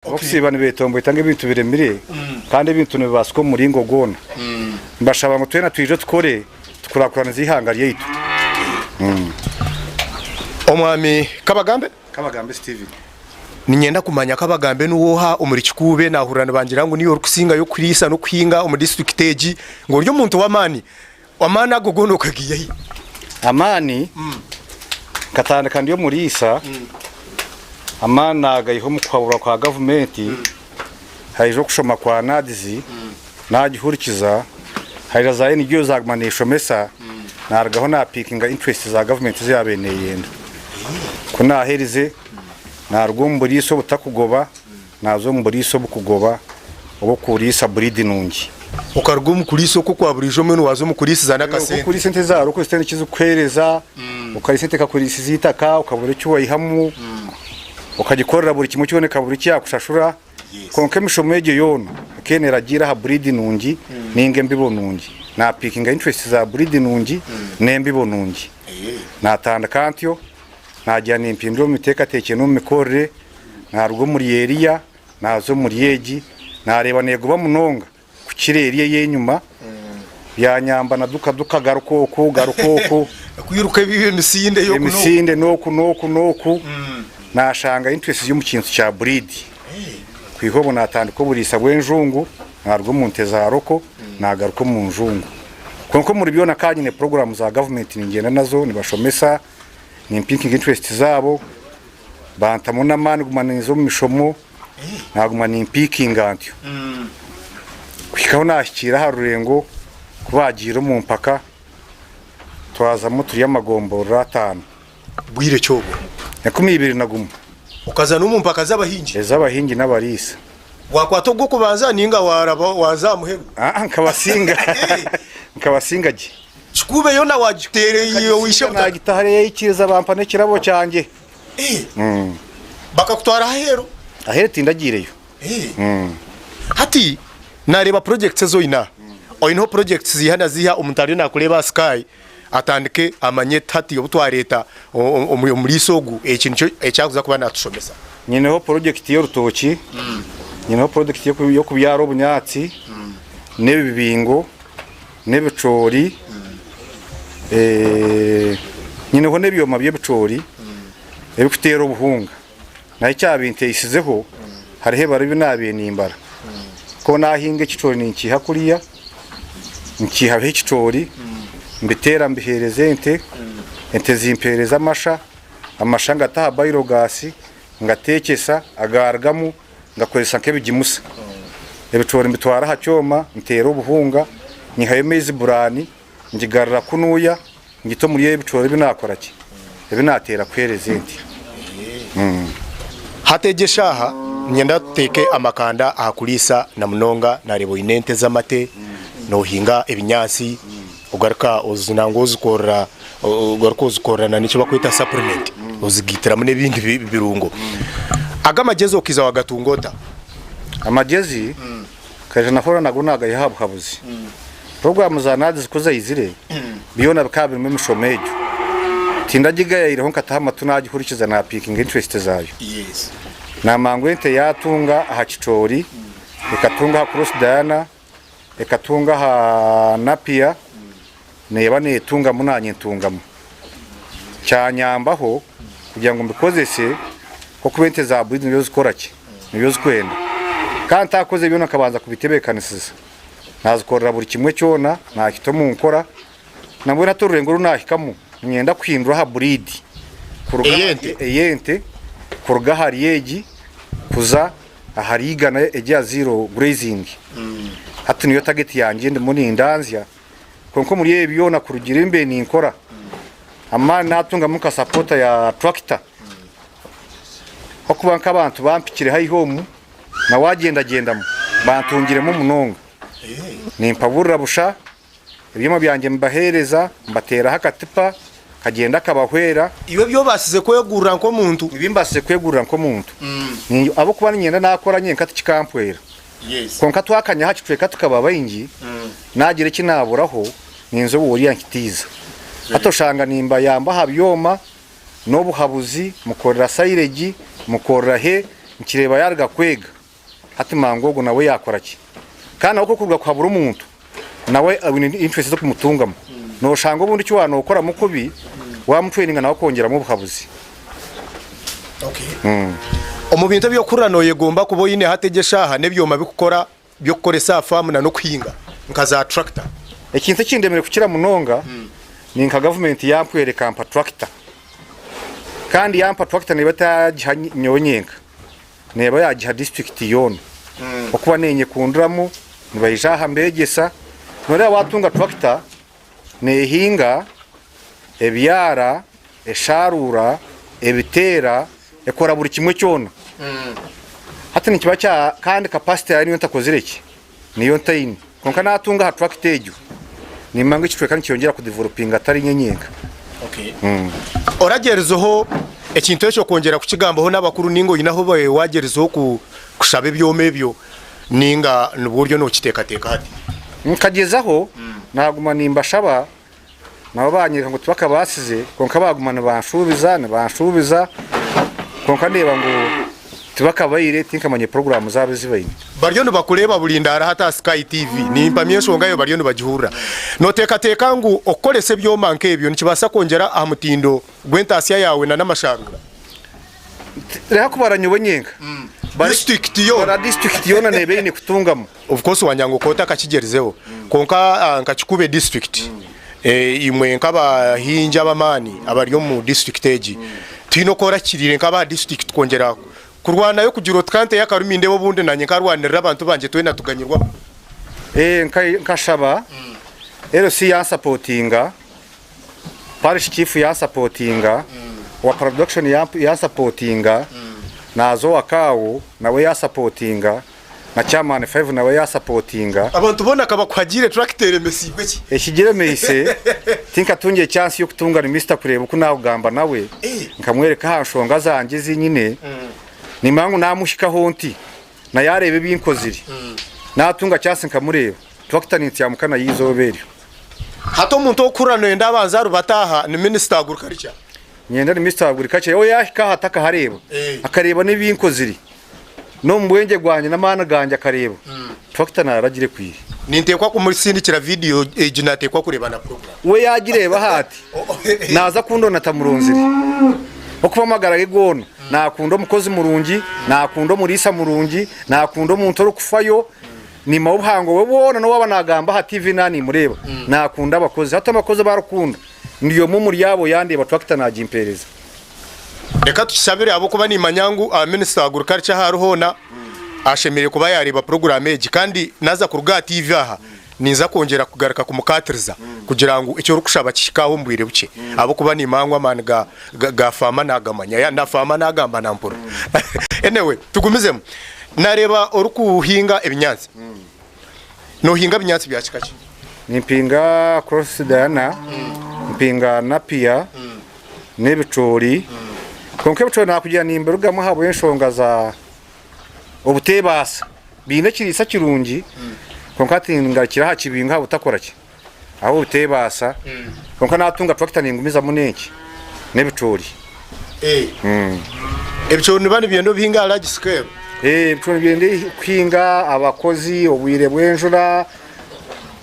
Okusiiba nibetomboita ngu ebintu biremire kandi ebintu nibibaasika omu muringo gwona. Nibashaba ngu twena twije tukore tukurakuranize eihanga ryaitu. Omwami Kabagambe. Kabagambe Steven. Niinyenda kumanya Kabagambe niwe oha omuri Kikuube? Naahurira nibangira ngu niiwe orikusingayo kuriisa n'okuhinga omu disiturikiti egi, ngu ori omuntu w'amaani. Amaani ago goona okagaiha hi? Amaani nkatandika ndi omuriisa, amaani naagaiha omu kuhaburwa kwa gavumenti, haija okushoma kwa NAADS naagihurikiza, haija za NGO zaaguma neeshomesa, naarugaho naapiikinga interest za gavumenti ezi yaabaire neeyenda. Ku naaherize, naaruga omu buriisa obutakugoba Naaza omu buriisa obukugoba obw'okuriisa buriidi nungi. Okaruga omu kuriisa oku okwa buriijo mbwenu waaza omu kuriisiza n'akasente. Okuriisa ente zaaro oku zitaine eki zikukuheereza, okariisa ente ekakuriisiza eitaka okabura eki waihamu, okagikorera buri kimwe kyona ekabura eki yaakushashura. Kwonka emishomo egyo yoona ekaba neeragiira aha buriidi nungi nainga embibo nungi. Naapiikinga interest za buriidi nungi n'embibo nungi. Naatandika ntyo, naagira nimpindura omu miteekateekyere n'omu mikorere. Naaruga omuri eriya naaza omuri egi, naareeba neegoba munonga kukira eri ey'enyima, byanyamba na duka duka garuka oku garuka oku. Kwiruka emisinde y'oku n'oku. Emisinde n'oku n'oku n'oku, naashanga interest ziri omu kintu kya breed. Kwiha obwo naatandika oburiisa bw'enjungu, naaruga omu nte za roko naagaruka omu njungu. Kwonka omuri byona ka nyine puroguraamu za gavumenti ningyenda nazo, nibashomesa, nimpinkinga interest zaabo. Bantamu n'amaani guma ninza omu mishomo, naguma nimpiikinga ntyo. Kuhika ahu naahikiire aha rurengo ku baagiire omu mpaka, twazamu turi amagomborora ataano. Bwire ki obwo? 21. Okaza n'omu mpaka z'abahingi? Ez'abahingi n'abariisa. Waakwata ogw'okubanza nainga waaraba waaza aha muheru? Aa, nkabasinga. Nkabasinga gye. Kikuube yoona waagiteera owa ishe-butaka? Naagita hariya yaikiriza bampa n'ekirabo kyangye. Bakakutwara aheeru? Aheeru tindagiireyo. Hati naareeba projects ezi oine aha. Oineho projects ziiha na ziiha omuntu ariyo naakureeba aha sky atandike amanye ati hati obu twareeta omuriisa ogu eki nikyo eki arikuza kuba naatushomesa. Nyineho project y'orutookye, nyineho project y'okubyara obunyaatsi n'ebibingo. n'ebicoori, nyineho n'ebyoma by'ebicoori ebirikuteera obuhunga. Nayo ekyabinteisizeho hariho ebara ebi naabaire nimbara. Ku naahinga ekicoori ninkiiha kuriya, nkiihaho ekicoori, mbiteera mbiheereza ente, ente zimpeereza amasha, amasha ngata aha bayogaasi ngateekyesa, agarugamu ngakozesa nk'ebigimusa. Ebicoori mbitwara aha kyoma nteera obuhunga, nyihayo maizi burani, ngigarura kunuya, ngita omuri ebi bicoori ebi naakora ki? Ebi naateera kuheereza ente. Hati egi eshaaha niinyenda tuteeke amakanda aha kuriisa na munonga naareeba oine ente z'amate, noohinga ebinyaatsi, ogaruka nangwa ozikorera ogaruka ozikorera na n'eki barikweta supplement ozigaitiramu n'ebindi birungo. Ago amagyezi okaiza wagatunga ota? Amagyezi nkaija nahurira nago nagaiha aha buhabuzi. Puroguraamu za NAADS ku zaizire, byona bikaba birimu emishomo egyo. Tindagigayaireho nkataho amatu nagihurikiza napiikinga interest zaayo. Namanya ngu ente yaatunga aha kicoori, ekatunga aha Cross Diana, ekatunga aha Napier, neeba neetungamu naanye ntungamu. Kyanyambaho kugira ngu mbikozese ahabw'okuba ente za breed nibyo zikora ki? Nibyo zikwenda. Kandi ntakoze byona nkabanza kubitebeekanisiza. Naazikorera buri kimwe kyona, naakita omu nkora. Nambwenu hati orurengo oru naahikamu niinyenda kuhindura aha breed kuruga Ey'ente? ey'ente kuruga ahari egi kuza ahari igana erya zero grazing. Hati niyo target yangye ndimu nindanzya. Kwonka omuri ebi byona kurugiirira ebi mbaire ninkora, amaani naatungamu nka sapota ya turakita ahabw'okuba nk'abantu bampikire haihi omu na wagyendagyendamu bantungiremu munonga. Nimpaburira busha, ebyoma byangye mbibaheereza, mbateeraho akatipa kagyenda kabahwera. Iwe ebi obaasize kwegurira nk'omuntu? Ebi mbaasize kwegurira nk'omuntu, ahabw'okuba niinyenda naakora nyenka tikikampwera. Kwonka twakanya aha kicweka tukaba baingi, naagira eki naaburaho, ninza obu oriya nkitiiza. Hati oshanga nimbayamba aha byoma n'obuhabuzi, mukorera sairegi, mukorera he, nkireeba yaaruga kwega. Hati mangu ogwo nawe yakora ki? Kandi nawe ku orikuruga kuhabura omuntu, nawe aine interest z'okumutungamu. Noshanga obundi eki waaba nokoramu kubi, wamutraininga nawe akwongyeramu obuhabuzi. Omu bintu ebi orikuhurira noyegomba kuba oine hati egi eshaaha n'ebyoma bikukora by'okukoresa aha faamu na n'okuhinga nka za tractor. Ekintu ekindemire kukira munonga ni nka gavumenti yampwera ekampa tractor. Kandi yampa tractor neeba etagiha nyowe nyenka. Neeba yaagiha disiturikiti yoona. Okuba neenyekundiramu, nibaija aha mbeegyesa. Nooreeba waatunga turakita neehinga, ebyara, eshaaruura, ebiteera, ekora buri kimwe kyona. Hati nikiba kya kandi kapasite yaayo niyo ntakozire ki? Niyo ntaine. Kwonka naatunga aha turakita egyo, nimanya ngu ekicweka nikiyongyera kudevelopinga hatari nyowe nyenka. Oragyerizeho ekintu ekyo kwongyera kukigambaho n'abakuru ninga oine ahu wagyerizeho kushaba ebyoma ebyo ninga nibwo oriyo nokiteekateeka hati? Nkagyezaho naguma nimbashaba nabo banyereka ngu tibakabaasize kwonka baguma nibanshuubiza nibanshuubiza kwonka ndeeba ngu tibakabaire tinkamanya puroguraamu zaabo ezi baine. Bariyo nibakureeba buri ndaara hati aha Sky TV. Nimpamya enshonga eyo bariyo nibagihurira. Nooteekateeka ngu okukoresa ebyoma nk'ebyo nikibaasa kwongyera aha mutindo gw'entaasya yaawe n'amasharuura? Reha kubara nyowe nyenka. Disiturikiti yoona. Bara disiturikiti yoona neeba eine kutungamu. Of course wanyanga okaba otakakigyerizeho kwonka nka Kikuube district imwe nk'abahingi ab'amaani abari omu district egi tihaine oku orakiriire nk'aba district kwongyera Kurwanayo kugira oti ka nteyo akarumi ndeebe obundi nanye nkarwanirira abantu bangye twena tuganyirwamu. Nkashaba LC yansapotinga, Parish Chief yansapotinga, owa Production yansapotinga, naaza owa Kaawo nawe yasapotinga, na Chairman Five nawe yasapotinga. Abantu boona ka bakuhagiire tractor eremesiibwe ki? Ekigiremeise tinkatungire chance y'okutunga ni Mister kureeba oku naakugamba nawe nkamworeka aha nshonga zangye ezi nyine. Nimanya ngu naamuhikaho nti na yaareeba ebi nkozire. Naatunga chance nkamureeba, tractor nintsyamuka nayo eizooba eryo. Hati omuntu orikuhurira noyenda abanze arubate aha ni Minisita Agriculture. Niinyenda ni Minisita wa Agriculture we yaahika aha atakahareeba, akareeba n'ebi nkozire. N'omu bwengye bwangye n'amaani gangye akareeba tractor naaragire kwire. Ninteekwa kumusindikira vidiyo egi nateekwa kureeba na program. We yaagireeba aha ati, naaza kundonda ntamuronzire. Okuba amagara ge goona naakunda omukozi murungi, naakunda omuriisa murungi, naakunda omuntu orikufayo. Niimuha obuhango bwe bwona n'obu aba naagamba aha TV naaba niimureeba. Naakunda abakozi. Hati abakozi abu arikukunda ndi omwe omuri abo yandeeba tractor naagimpeereza. Reka tukishabire ahabw'okuba nimanya ngu Minisita wa Agriculture ahu ari hoona ashemereire kuba yareeba puroguraamu egi kandi naaza kuruga aha TV aha ninza kwongyera kugaruka kumukaatiriza kugira ngu eki orikushaba kihike aho omu bwire bukye ahabw'okuba nimanya ngu amaani ga faama naagamanya na faama naagamba nampurira. Anyway tugumizemu. Naareeba orikuhinga ebinyaatsi. Noohinga binyaatsi bya kika ki? Nimpinga Cross Diana, mpinga Napier n'ebicoori. Kwonka ebicoori naakugira nimbirugamu ahabw'enshonga za obuteebaasa. Biine ekiriisa kirungi kwonka hati ngarukire aha kibingo ahabutakora ki? Ahabw'obuteebaasa. Kwonka naatunga turakita ningumizamu n'enki? N'ebicoori. Ebicoori nibiba nibyenda obihinge aha large scale? Ebicoori nibyenda kuhinga abakozi, obwire bw'enjura,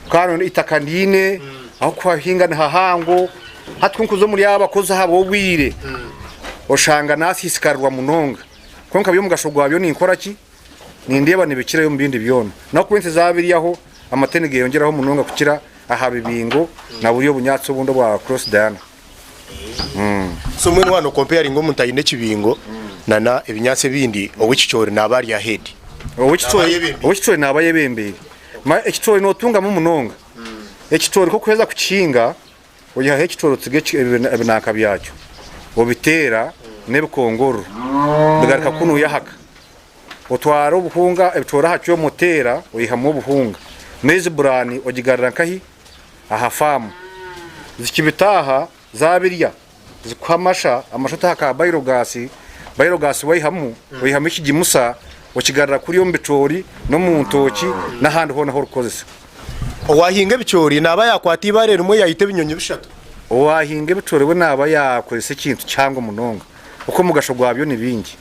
kandi eitaka ndiine, ahu kuhahinga ni hahango. Hati ku nkuza omuri abakozi ahabw'obwire, oshanga naasiisikarirwa munonga. Kwonka byo omugasho gwabyo ninkora ki? Nindeeba nibikirayo omu bindi byona. N'ahabw'okuba ente zaabiryaho, amate nigeyongyeraho munonga kukira aha bibingo na buriya obunyaatsi obundi obwa Cross Diana. So mbwenu waaba nokomparinga omuntu aine ekibingo nana ebinyaatsi ebindi, ow'ekicoori naaba ari ahead? Ow'ekicoori naaba ayebembeire. Manya ekicoori notungamu munonga. Ekicoori ku orikuheza kukihinga, oihaho ekicoori otsiga ebinanka byakyo, obiteera n'ebikongororo bigaruka kunuya ahaka. Otwara obuhunga ebicoori aha kyoma oteera oihamu obuhunga. Maize bran ogigarura nkahi? Aha faamu. Zikibitaaha zabirya zikuha amasha, amasha otaha ka biogas, biogas waihamu oihamu ekigimusa okigarura kuriya omu bicoori n'omu ntooki n'ahandi hoona ahu orikukozesa. Owahinga ebicoori naaba yaakwata eibaare rimwe yaita ebinyonyi bishatu. Owahinga ebicoori we naaba yaakozesa ekintu kihango munonga. Oku omugasho gwabyo ni bingi.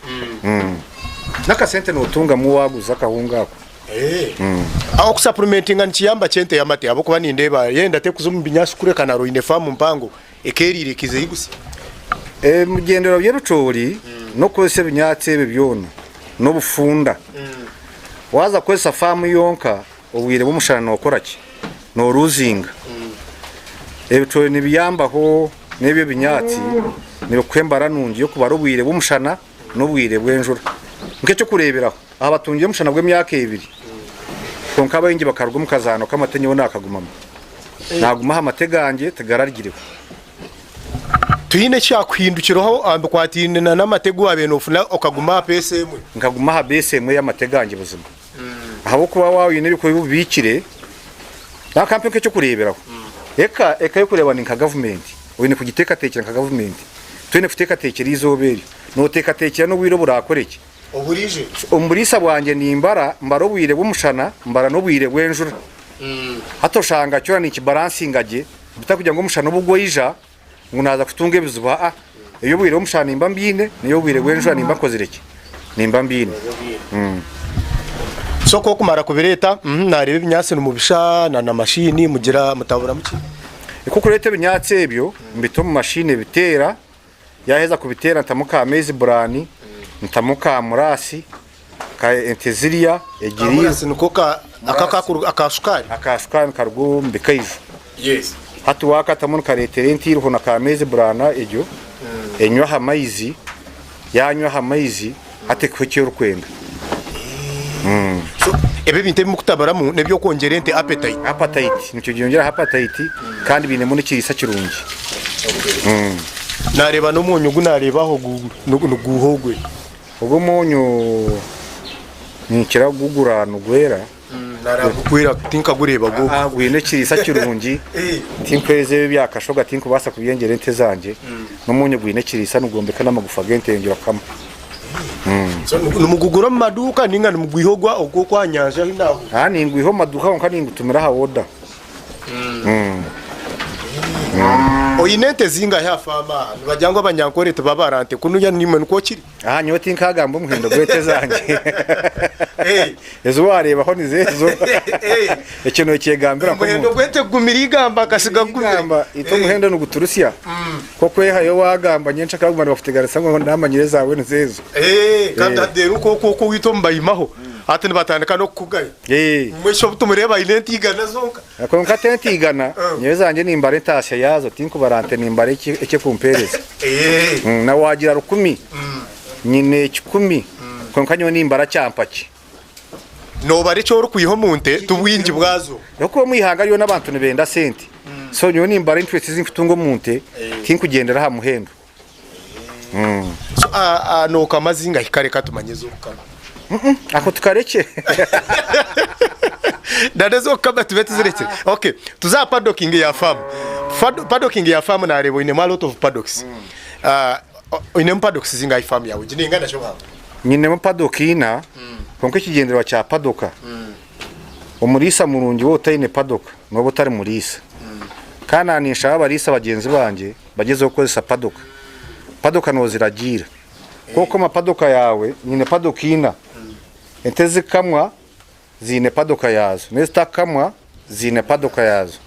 N'akasente nootungamu waaguza akahunga ako. Okusapulimentinga nikiyamba ki ente y'amate ahabw'okuba nindeeba yenda terikuza omu binyaatsi kureka nari oine faamu mpango ekeeriire ekaiza eyigutsya? Ebigyendererwa by'ebicoori n'okukozesa ebinyaatsi ebi byona n'obufunda. Waaza kukozesa faamu yonka obwire bw'omushana nookora ki? Nooruuzinga. Ebicoori nibiyambaho n'ebyo ebinyaatsi nibikuha embara nungi y'okubara obwire bw'omushana n'obwire bw'enjura. Nk'eky'okureeberaho, aha batungire omushana gw'emyaka ebiri, kwonka abaingi bakaruga omu kazaano k'amate nyowe naakagumamu. Naaguma aha mate gangye tigararigireho. Tihaine ekyakuhindukiraho aha bikwatiraine n'amate agu waabaire noofuna okaguma aha peesa emwe? Nkaguma aha beesa emwe y'amate gangye buzima. Ahabw'okuba waaba oine ebyokurya ebi obiikire, nakampe nk'eky'okureeberaho, eka eka y'okureeba ni nka gavumenti, oine kugiteekateekyera nka gavumenti. Toine kuteekateekyera eizooba eryo, nooteekateekyera n'obwire oburakore ki? Oburiije. Omu buriisa bwangye nimbara, mbara obwire bw'omushana, mbara n'obwire bw'enjura. Hati oshanga kyona ninkibaransinga gye, bitakugira ngu omushana obu gwaija ngu naaza kutunga ebizibu aa. Eby'obwire bw'omushana nimba mbiine, n'eby'obwire bw'enjura nimba nkozire ki? Nimba mbiine. So ku okumara kubireeta, naareeba ebinyaatsi nimubisha na na mashini mugira mutaburamu ki? Ku okureeta ebinyaatsi ebyo, mbita omu mashini ebiteera, yaaheza kubiteera ntamu ka maize burani, ntamu ka muraasi, ka ente zirya, egiriire. Kamurasi niko ka aka akakuru aka shukaari? Aka shukaari nikaruga omu bikaijo. Yes. Hati waakatamu nikareetera ente eiriho na ka maize burana egyo, enywa aha maizi, yaanywa aha maizi, hati ekuha eki orikwenda. So ebi ebintu ebi mukutaburamu n'eby'okwongyera ente appetite? Appetite, nikyo byongyera appetite kandi biinemu n'ekiriisa kirungi. Naareeba n'omwonyo ogu naareeba aho niguuha ogwe? Ogwo omwonyo ninkira kugugura nigwera. Naareeba gurikwera tinkagureeba gwo. Gwine ekiriisa kirungi, tinkweza ebi ebya kashoga tinkubaasa kubyengyera ente zangye. N'omwonyo gwine ekiriisa nigwombeka n'amagufa g'ente yongyera kukama. So nimugugura omu maduuka ninga nimugwiha ogwa ogw'oku aha nyanja ahu naahurira? Aa ningwiha omu maduuka kwonka ningutumira aha oda. Oine ente zingahi aha faamu aha? Nibagira ngu Abanyankore tibabara nte kunuya naimwe nikwo kiri? Aha nyowe tinkagamba omuhendo gw'ente zangye. Ezi waareebaho nizo ezo. Ekyo nookyegambira Omuhendo nk'omuntu. gw'ente gugumire eigamba akasiga gugumire. Eigamba itwe omuhendo niguturusya. Nk'okwehayo waagamba nyencakare baguma nibakuteganisa ngu naamanyire ezaawe nizo ezo. Kandi hati reero nk'oku owaitu omu bayimaho hati nibatandika n'okukugaya. Mbwenu shi obu tumureeba aine ente igana zonka? Kwonka ti ente igana, nyowe ezangye nimbara entaasya yaazo, tinkubara nte nimbara eki ekumpeereza. Na waagira rukumi, nyine kikumi, kwonka nyowe nimbara kyampa ki. Noobara eki orikwiha omu nte, ti bwingi bwazo. Ahabw'okuba omu ihanga ryona abantu nibenda sente, so nyowe nimbara interest ezi nkutunga omu nte, tinkugyendera aha muhendo. So nookama zingahi kare ka tumanye ez'okukama? Ako tukarekye. Nana ez'okukama tube tuzirekire. Okay, tuze aha paddocking ya farm. Paddocking ya farm nareeba oinemu a lot of paddocks. Oinemu paddocks zingahi farm yaawe? Egi neingana ki obuhango? Nyinemu paddock ina, kwonka ekigyendererwa kya paddock, omuriisa murungi waaba otaine paddock nooba otari muriisa. Kandi naaba ninshaba abariisa bagyenzi bangye bagyezeho kukozesa paddock. Paddock nooziragiira. Kwonka omu paddock yaawe, nyine paddock ina, ente ezikukamwa ziine paddock yaazo n'ezitakukamwa ziine paddock yaazo.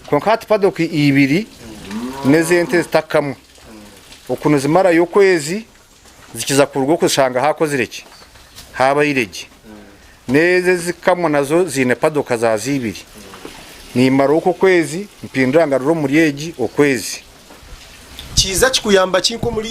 Kwonka hati paddock ibiri n'ez'ente ezitakukamwa. Oku nizimarayo okwezi zikiza kuruga okushanga haakozire ki? Haabaire gye. N'ezo ezikukamwa nazo ziine padoka zaazo ibiri. Nimara okwo okwezi mpindura ngarura omuri egi okwezi. Kiiza kikuyamba ki nk'omuriisa?